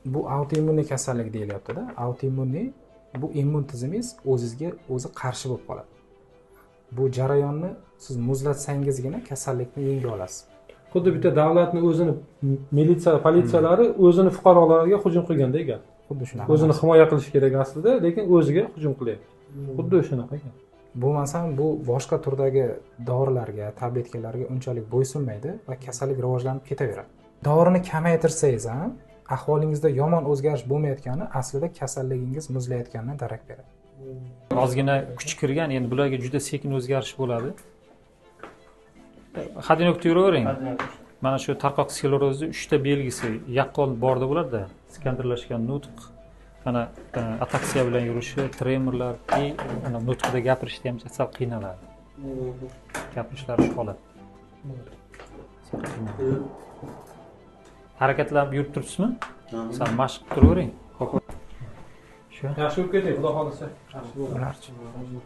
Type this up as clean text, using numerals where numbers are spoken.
Bu autoimmunniy kasallik deyilyapti-da. Autoimmunniy bu immun tizimingiz o'zizga o'zi qarshi bo'lib qoladi. Bu jarayonni siz muzlatsangizgina kasallikni yenga olasiz. Xuddi bitta davlatni o'zini militsiya, politsiyalari o'zini fuqarolariga hujum qilgandek gap. Xuddi shunaqa. O'zini himoya qilish kerak aslida, lekin o'ziga hujum qilyapti. Xuddi shunaqa gap. Bo'lmasam bu boshqa turdagi dorilarga, tabletkalarga unchalik bo'ysunmaydi va kasallik rivojlanib ketaveradi. Dorini kamaytirsangiz ham ahvolingizda yomon o'zgarish bo'lmayotgani aslida kasalligingiz muzlayotganidan darak beradi. Ozgina kuch kirgan, endi bularga juda sekin o'zgarish bo'ladi. Hadinokda yuravering. Mana shu tarqoq sklerozni 3 ta belgisi yaqqol borda bo'ladida. Skandirlashgan nutq, mana ataksiya bilan yurishi, tremorlar, ana nutqida gapirishda ham sal qiynaladi. Gapirishlari shu holat. Harakatlanib yurib turibsizmi? Sal mashq qilib turavering. Shu. Yaxshi bo'lib keting, Xudo xolasa. Yaxshi bo'ladi.